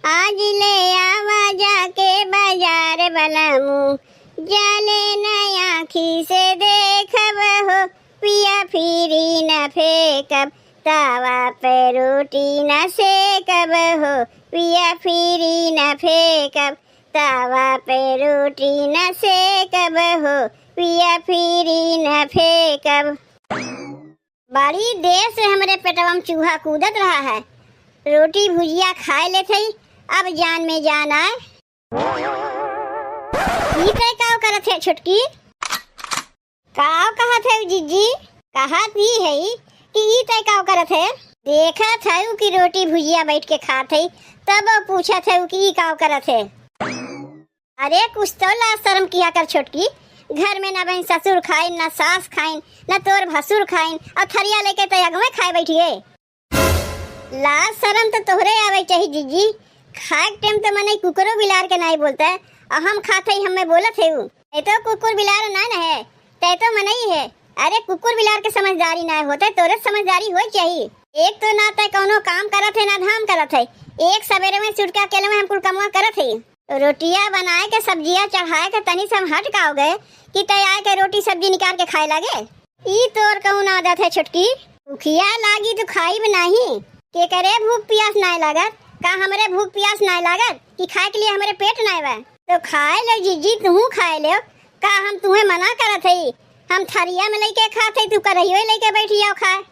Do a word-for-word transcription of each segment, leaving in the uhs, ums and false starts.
आज ले आवा जाके बाजार बलमू, जाले न आँखी से देखब हो, पिया फिरी न फेंकब, तावा पे रोटी न सेकब हो, पिया फिरी न फेंकब, तावा पे रोटी न सेकब हो, पिया फिरी न फेंकब। बड़ी देर से हमरे पेटवा में चूहा कूदत रहा है। रोटी भुजिया खाए लेत हई, अब जान में जान आए। ई तय काव करत है छोटकी? काव कहत है जीजी? कहत ई है कि ई तय काव करत है? देखत है कि रोटी भुजिया बैठ के खात है, तब वो पूछत है कि ई काव करत है। अरे कुछ तो लाज शरम किया कर छोटकी, घर में ना बहन ससुर खाइन, ना सास खाइन, ना तोर भसुर खाइन, और थरिया लेके तो अगवे खाए बैठिए। लाज शरम तो तोहरे आवे चाही जीजी, खाए के टाइम तो मनई कुकुरो बिलार के नाई बोलता है, और हम खात हई हमें बोलत है उ। तै तो कुकुर बिलार ना न है, तै तो मनई है। अरे कुकुर बिलार के समझदारी ना होते, तोरे समझदारी होई चाही। एक तो ना तै कौनो काम करत है ना धाम करत है, एक सवेरे में सुट के अकेले में हम कुल कमवा करत है। रोटिया बनाए के, सब्जिया चढ़ाए के, तनी से हम हट का हो गए कि तै आए के रोटी सब्जी निकाल के खाए लागे। ई तोर कौन आदत है छोटकी? भूखिया लागी तो खाइब नाही। केकरे भूख पियास नाय लागत? का हमरे भूख पियास नाय लागत कि खाए के लिए हमरे पेट नाय बा? तो खाए ले जीजी, तू खाए ले। का हम तुम्हें मना करत हई? हम थरिया में लेके खात हई, तू करहियो लेके बैठी जाओ खाए।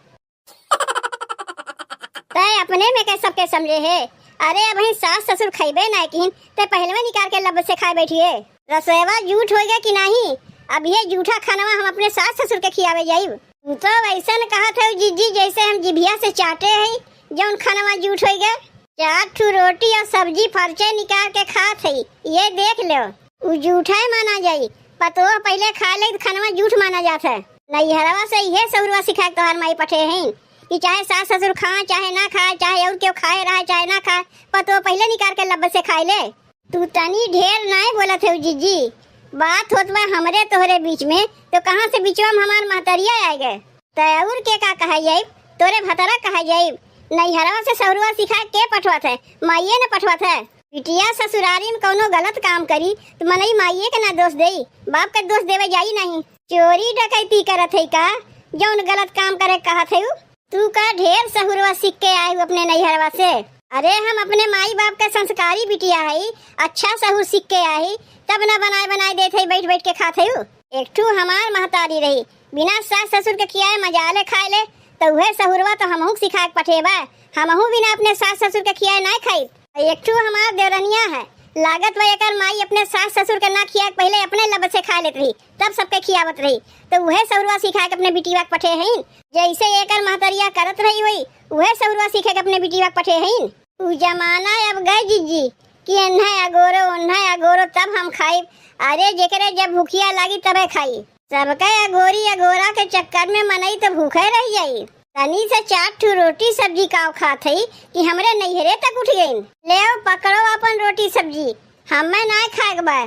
तै अपने में के सबके समझे है। अरे अबहीं सास ससुर खइबे नाय किहिन, तै पहलवे निकार के लब से खाए बैठिए। रसोईवा जूठ होइगा कि नाही? अब ये जूठा खानवा हम अपने सास ससुर के खियावे जाइब। तू तो वैसन कहत हऊ जीजी, जैसे हम जिभिया से चाटे हई, जौन खानवा जूठ होइगा। चार ठू रोटी और सब्जी फरचे निकार के खात हई, ये देख लो। उ जूठे माना जाई। पतोह पहिले खा ले त खनवा जूठ माना जात है। नैहरवा से इहे सहुरवा सिखा के तोहार माई पठे हैं कि चाहे सास ससुर खाए, चाहे ना खाए, चाहे और केहू खाए रहे, चाहे ना खाए, पतोह पहिले निकार के लब से खाए ले। तू तनी ढेर नाय बोलत है जीजी, बात होत बा हमरे तोहरे बीच में, तो कहाँ से बिचवा में हमार महतरिया आए गए? तै और के का कहा जाइब? तोरे भतरा कहा जाइब? नैहरवा से सहुरवा सिखा के पठवत है, माइये न पठवत है। बिटिया ससुरारी में कौनो गलत काम करी त मनई माइये के ना दोष देई, बाप के दोष देवे जाई नहीं। चोरी डकैती करत है का, जौन गलत काम करे कहत है उ? तू का ढेर सहुरवा सीख के आए हू अपने नैहरवा से? अरे हम अपने माई बाप के संस्कारी बिटिया हई, अच्छा सहुर सीख के आई, तब ना बनाए बनाए देत हई, बैठ बैठ के खात हई। एक ठू हमार महतारी रही, बिना सास ससुर के खियाए मजाले खाए ले, त उहे सहुरवा तो हमहू के सिखाए के पठेबा। हमहू बिना अपने सास ससुर के खियाए नाय खाई। एक ठू हमार देवरनिया है, लागत बा एकर माई अपने सास ससुर के ना खियाए के पहिले अपने लब से खा लेत रही, तब सबके खियावत रही। तो उहे सहुरवा सिखा के अपने बिटिया के पठे हईन। जैसे एकर महतरिया करत रही होई, उहे सहुरवा सीखे के अपने बिटिया के पठे हईन। उ जमाना अब गए जिज्जी कि एन्हे अगोरो, ओन्हे अगोरो, तब हम खाइब। अरे जेकरे जब भूखिया लागी तबे खाई। सबके अगोरी अगोरा के चक्कर में मनई तो भूखे रह जाई। तनी से चार ठू रोटी सब्जी काव खात हई कि हमरे नैहरे तक उठ गईन। लेव पकड़ो अपन रोटी सब्जी, हमें नाय खाएक बा।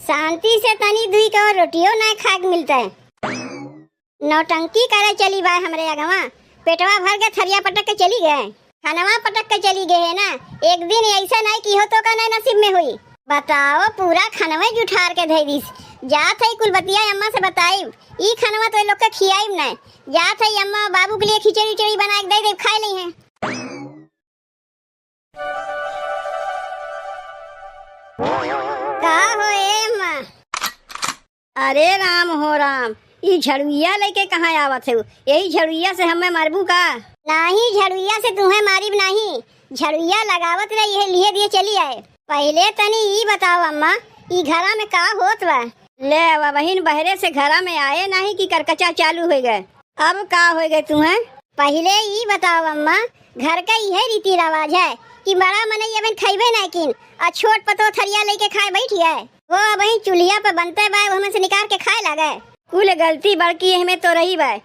शांति से तनी दुई को रोटियो नाय खाएक मिलते। नौटंकी करे चली बा हमरे अगवा। पेटवा भर के थरिया पटक के चली गए, खनवा पटक के चली गए है ना। एक दिन ऐसा नाय कि हो तो का नाय नसीब में हुई। बताओ, पूरा खनवे जुठार के धई दिस। जात है कुल बतिया अम्मा से बताइब, ई खनवा तो लोग के खियाइब नाय। जात है अम्मा बाबू के लिए खिचड़ी उचड़ी बना के दे दे, खाए ली हैं। का हो ए माँ? अरे राम हो राम, ई झड़ुइया लेके कहाँ आवत है? यही झड़ुइया से हमें मारबू का? नाही, झड़ुइया से तुम्हें मारिब नाही, झड़ुइया लगावत रही है, लिए दिए चली आए। पहले तनी ई बताओ अम्मा, ई घरा में का होत बा? ले अब बहिन बहरे से घरा में आए नाही कि करकचा चालू हो गए। अब का हो गए तुम्हें? पहिले ई बताओ अम्मा, घर का इहे रीति रिवाज है कि बड़ा मनई अबहिन खइबे नाय कीन, आ छोट पतोह थरिया लेके खाए बैठ गए। वो अबहिन चूल्हिया पे बनते बा, ओहमे से निकाल के खाए लागे। कुल गलती बड़की एहमे तो रही बा,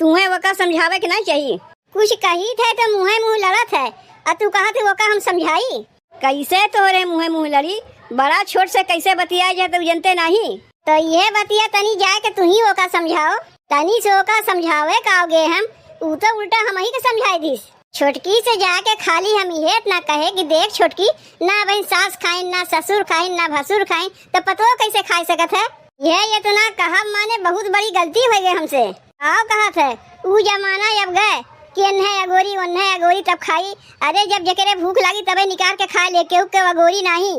तुहें ओका समझावे के ना चाही। कुछ कही थे तो मुँहे मुँह लड़त है, आ तू कहत है ओका हम समझाई। कैसे तोहरे मुँहे मुँह लड़ी? बड़ा छोट से कैसे बतियाए जाए तो जनते नाही। तो ये बतिया तनी जाए के तू ही ओका समझाओ। तनी से ओका समझावे का गे हम, ऊ तो उल्टा हम ही के समझाए दिस। छोटकी से जाके खाली हम इहे इतना कहे कि देख छोटकी, ना अबहिन सास खाइन, ना ससुर खाइन, ना भसुर खाइन, त पतोह कैसे खाए सकत है? यह इतना कहब माने बहुत बड़ी गलती होइ गए हमसे। आओ कहत है, ऊ जमाना अब गए कि एन्हे अगोरी, ओन्हे अगोरी तब खाई। अरे जब जेकरे भूख लागी तबे निकार के खाए ले, केहू के अगोरी नाही।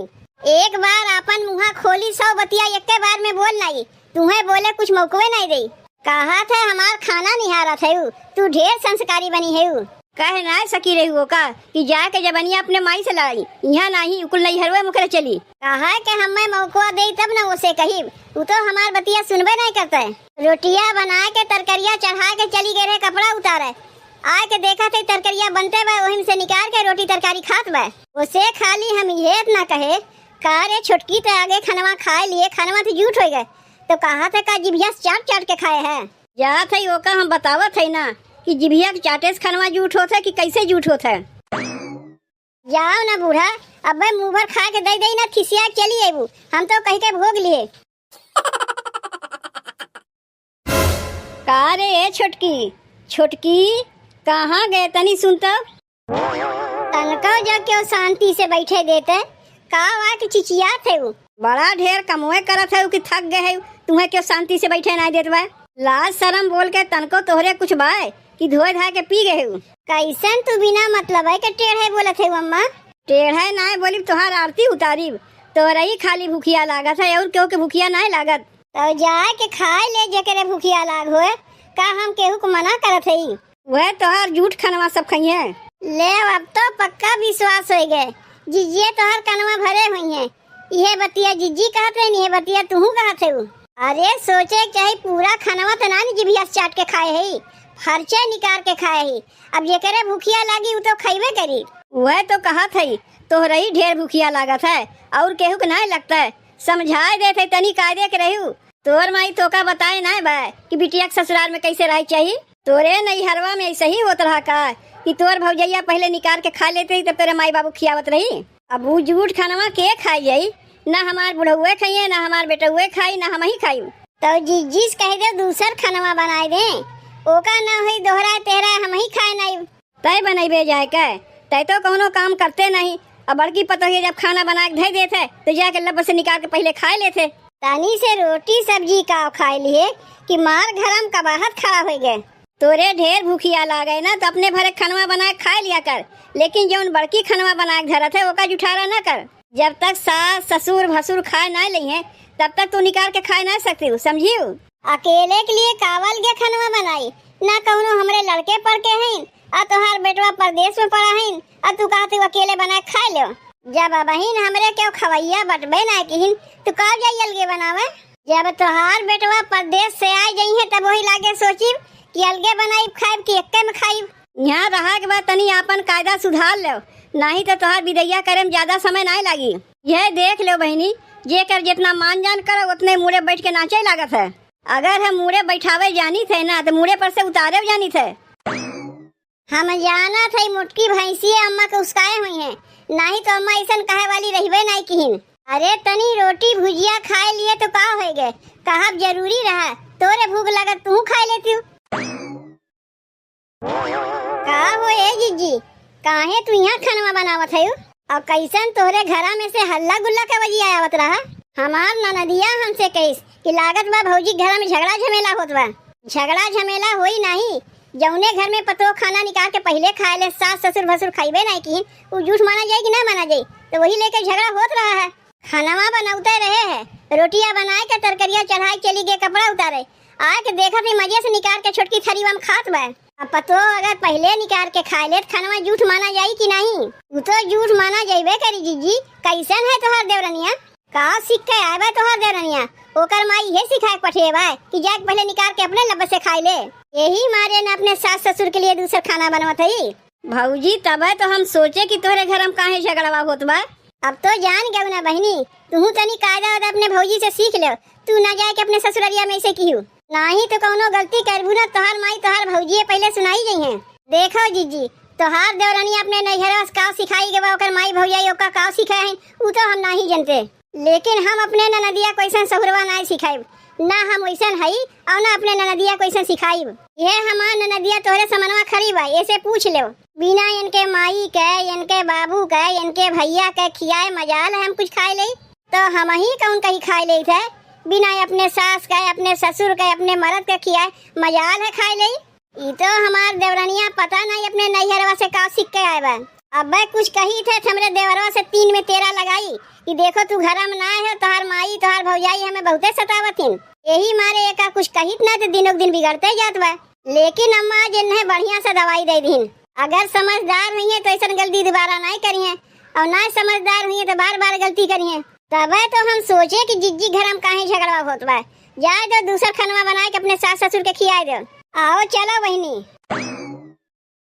एक बार आपन मुँहा खोली सौ बतिया एक्के बार में बोल नाई, तुहे बोले कुछ मौकवे नाई देई। कहत है हमार खाना निहारत है ऊ, तू ढेर संस्कारी बनी है ऊ। कहे नाय सकी रही ओका कि जाके जबनिया अपने माई से लड़ाई, इहाँ नाही, उकुल नैहरवे मुकरे चली। कहा के हमें मौकवा देई तब न ओसे कहिब, ऊ तो हमार बतिया सुनबे नाय करते। रोटिया बनाए के तरकरिया चढ़ा के चली गए रहे कपड़ा उतारे, आए के देखत है तरकरिया बनते बा, ओहिम से निकार के रोटी तरकारी खात बा। ओसे खाली हम इहे इतना कहे, का रे छोटकी ते आगे खनवा खाए लिए, खनवा तो जूठ होइ गए, तो कहत है का जिभिया से चाट चाट के खाए है? जात है ओका हम बतावत है ना कि जिभिया के चाटे से खनवा जूठ होत है कि कैसे जूठ होत है। जाओ ना बूढ़ा, अबे मुँह भर खा के दे दे ना, खिसिया के चली अबू, हम तो कह के भोग लिए। का रे ए छोटकी, छोटकी, कहाँ गए तनी सुन तो। तनको जब केहू शांति से बैठे देते, का वा के चिचियात है उ? बड़ा ढेर कमवे करत है कि थक गए है, तुम्हें केहू शांति से बैठे नाय देत बा? लाज शरम बोल के तनको तोहरे कुछ बाय कि धोए धाए के पी गए हो? कैसन तू बिना मतलब है के टेढ़े बोलत है अम्मा? टेढ़े नाय बोलिब, तोहार आरती उतारिब। तोहरे ही खाली भूखिया लागत है और केहू के भूखिया नाय लागत। तो जाए के खाए ले जेकरे भूखिया लाग होए, का हम केहू को मना करत हई? वह तोहार जूठ खनवा सब खइहें। ले अब तो पक्का विश्वास होइ गए, जिज्जिए तोहार कनवा भरे हुई हैं। इहे बतिया जिज्जी कहत रही, इहे बतिया तुहू कहत है। अरे सोचे के चाही, पूरा खनवा तो ना जिभिया से चाट के खाए है, फरचे निकार के खाए है। अब जेकरे भूखिया लागी उ तो खइबे करी। वह तो कहत है, तोहरे ही ढेर भूखिया लागत है और केहू के नाय लगता है। समझाए देत है, तनी कायदे के रहू। तोर माई तोका बताए नाय बा कि बिटिया के ससुराल में कैसे रहे चाही। तोरे नैहरवा में ऐसे ही होत रहा का कि तोर भौजैया पहले निकार के खा लेत रही, तब तोरे माई बाबू खियावत रही। अब उ जूठ खानवा के खाई जाई? ना हमार बुढ़ौए खाइए, ना हमार बेटौए खाई, ना हम ही खाई। तो जिज्जी से कह दे दूसर खानवा बनाए दे, ओका ना होई दोहराए तेहराए, हम ही खाए नाई। तय बनइबे जाए के, तय तो कौनो काम करते नहीं। अब बड़की पतोहिया जब खाना बना के धइ देत है, तो जाके लब्ब से निकाल के पहिले खाए लेत है। तनी से रोटी सब्जी का खाए लिए कि मार घरम कबाहत खड़ा होइ गए। तोरे ढेर भूखिया लागे ना, तो अपने भरे खनवा बना के खाए लिया कर, लेकिन जौन बड़की खनवा बना के धरत है, ओका जुठारा न कर। जब तक सास, ससुर, भसुर खाए ना लइहें, तब तक तू निकाल के खाए ना सकती हो, समझियो? अकेले के लिए कावल के खनवा बनाई, ना कौनो हमरे लड़के पड़के हैं, आ तोहार बेटवा परदेस में पड़ा है, आ तू कहत हू अकेले बना के खाए लो। जब अबहिन हमरे केहू खवैया बटबे ना किहिन, तू का जाई अलगे बनावे? जब तोहार बेटवा परदेस से आए जइहें, तब वही लागे सोचिब कि अलगे बनाइब खाइब कि एक्के में खाइब। यहाँ रहा के बाद तनी आपन कायदा सुधार लेव, नाही तो तोहार बिदैया करे में ज्यादा समय नाय लागी। यह देख लेव बहिनी, जेकर जितना मान जान करो, उतने मूड़े बैठ के नाचे लागत है। अगर हम मूड़े बैठावे जानी थे ना, तो मूड़े पर से उतारे जानी थे। हम जानत हई मोटकी भैंसिए अम्मा के उसकाए हुई हैं, नाही तो अम्मा ऐसन कहे वाली रहबे नाही किहिन। अरे तनी रोटी भुजिया खाए लिए तो का होए गए, कहब जरूरी रहा, तोरे भूख लगत तू खाए लेती हूँ। का हो ए जिज्जी, काहे तू यहाँ खनवा बनावत हयू? और कैसन तोहरे घरा में से हल्ला गुल्ला के वजिया आवत रहा? हमार ननदिया हमसे कहिस कि लागत बा भौजी के घरा में झगड़ा झमेला होत बा। झगड़ा झमेला होई नाही, जौने घर में पतोह खाना निकाल के पहिले खाए ले, सास ससुर भसुर खइबे नाही किहिन, उ जूठ माना जाई कि ना माना जाई? तो वही लेके झगड़ा होत रहा है। खानवा बनौते रहे है, रोटिया बनाए के तरकरिया चढ़ाए चली गए कपड़ा उतारे, आके देखत ही मजे से निकाल के छोटकी थरीवा में खात बा। अब पतोह अगर पहिले निकाल के खाए ले, त खनवा जूठ माना जाई कि नाही? उ तो जूठ माना जाइबे करी। जिज्जी, कैसन है तोहार देवरनिया? का सीख के आए बा तोहार देवरनिया? ओकर माई इहे सिखाए के पठिए बा कि जाके पहिले निकाल के अपने लब्बे से खाए ले। यही मारे न अपने सास ससुर के लिए दूसर खाना बनवत हई। भौजी, तबे तो हम सोचे कि तोहरे घर में काहे झगड़वा होत बा। अब तो जान गऊ ना बहिनी, तुहू तनी कायदा वायदा अपने भौजी से सीख ले, तू ना जाए के अपने ससुररिया में ऐसे किहू। नाही तो कौनो गलती करबू ना, तोहार माई तोहार भौजिए पहिले सुनाई गई हैं। देखो जिज्जी, तोहार देवरानी अपने नैहरवा से काव सिखाई गवा, ओकर माई भौजाई ओका काव सिखाए हैं, उ तो हम नाही जनते, लेकिन हम अपने ननदिया को ऐसन सहुरवा नाही सिखाइब। ना हम वैसन हई और ना अपने ननदिया को ऐसन सिखाइब। ये हमार ननदिया तोहरे समनवा खड़ी बा, ऐसे पूछ लेव। बिना इनके माई के, इनके बाबू के, इनके भैया के खियाए मजाल है हम कुछ खाए लेई, तो हम ही कौन कहीं खाए लेई थे? बिना अपने सास के, अपने ससुर के, अपने मर्द के खियाए मजाल है खाए लेई। ई तो हमार देवरनिया पता नहीं अपने नैहरवा से का सीख के आए बा। अबे कुछ कही थे त हमरे देवरवा से तीन में तेरह लगाई कि देखो तू घरा में ना है, तोहार माई, तोहार भौजाई हमें बहुते सतावत हिन। यही मारे एका कुछ कहित ना तो दिनों दिन बिगड़ते जात बा। लेकिन अम्मा आज इन्हें बढ़िया से दवाई दे दीन। अगर समझदार हुई है तो ऐसन गलती दोबारा नहीं करी है, और ना समझदार हुई है तो बार बार गलती करी है। तबे तो हम सोचे कि जिज्जी घर में काहे झगड़ा होत बा, जाए दो दूसर खनवा बनाए के अपने सास ससुर के खियाए दो। आओ चलो बहिनी।